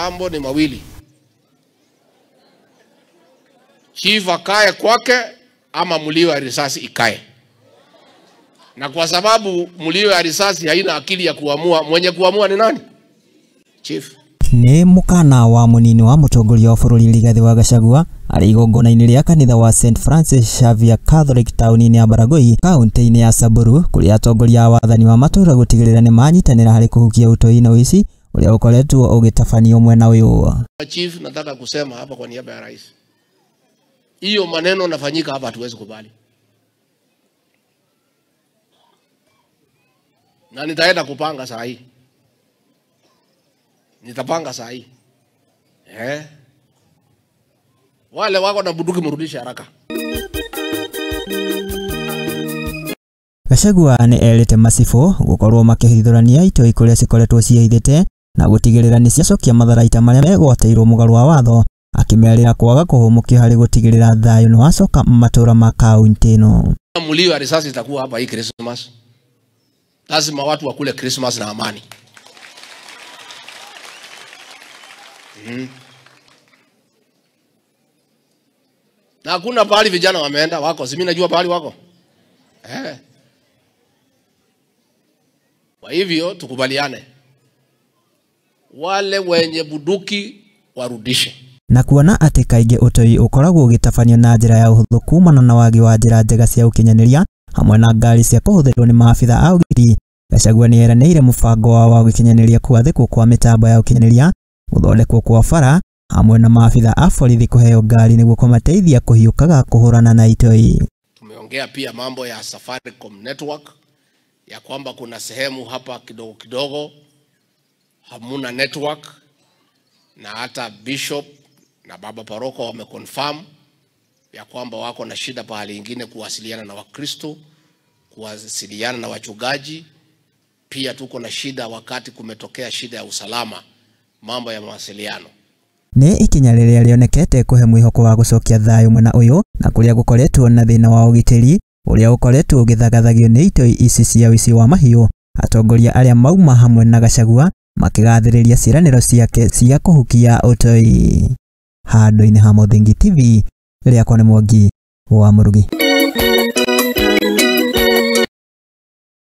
Mambo ni mawili, chief akae kwake ama mlio ya risasi ikae. Na kwa sababu mlio ya risasi haina akili ya kuamua, mwenye kuamua ni nani? Chief. Nĩ mũkana wa mũnini wa mũtongoria wa bũrũri Rigathĩ wa Gachagua arĩ igongona-inĩ rĩa kanitha wa St Francis Xavier Catholic taũni-inĩ ya Baragoi kaunti-inĩ ya Samburu kũrĩa atongoria a wathani wa matũũra gũtigĩrĩra nĩ manyitanĩra harĩ kũhukia ũtoi na ũici ũrĩa ũkoretwo ũgĩtabanio mwena ũyũ. Chief, nataka kusema hapa kwa niaba ya rais, hiyo maneno nafanyika hapa hatuwezi kubali, na nitaenda kupanga saa hii, nitapanga saa hii eh. Wale wako na bunduki mrudishe haraka. Gachagua nĩ erĩte macibũ gũkorwo makĩhithũrania itoi kũrĩa cikoretwo ciĩhithĩte na gũtigĩrĩra nĩ ciacokia matharaita marĩa megwatĩirwo mũgarũ wa watho, akĩmerĩra kwaga kũhũmũkio harĩ gũtigĩrĩra thayũ nĩ wacoka matũũra ma kaunti ĩno. Mlio ya risasi itakuwa hapa hii Christmas. Lazima watu wakule Christmas na amani. Na hakuna pahali vijana wameenda wako, si mimi najua pahali wako. Eh. Kwa hivyo tukubaliane, wale wenye bunduki warudishe. Na kuona atĩ kaingĩ ũtoi ũkoragwo ũgĩtabanio na njĩra ya ũhũthũ kumana na wagi wa njĩra njega cia ũkinyanĩria hamwe na ngari cia kũhũthĩrwo nĩ maabitha a ũgitĩri, Gachagua nĩ eranĩire mũbango wa gũkinyanĩria gwathĩkwo kwa mĩtambo ya ũkinyanĩria, gũthondekwo kwa bara hamwe na maabitha a borithi kũheo ngari nĩguo kũmateithia kũhiũkaga kũhũrana na itoi. Tumeongea pia mambo ya Safaricom network, ya kwamba kuna sehemu hapa kidogo kidogo hamuna network, na hata bishop na baba paroko wameconfirm ya kwamba wako na shida pahali ingine kuwasiliana na Wakristo, kuwasiliana na wachungaji. Pia tuko na shida wakati kumetokea shida ya usalama, mambo ya mawasiliano. Nĩ ikinya rĩrĩa rĩonekete kũhe mwĩhoko wa gũcokia thayũ mwena ũyũ na kũrĩa gũkoretwo na thĩna wa ũgitĩri ũrĩa ũkoretwo ũgĩthagathagio nĩ itoi ici cia ũici wa mahiũ. Atongoria arĩa mauma hamwe na Gachagua makĩgathĩrĩria ciĩranĩro ciake cia kũhukia ũtoi. Handũ-inĩ ha Mũthingi TV, rĩakwa nĩ Mwangi wa Mũrugi.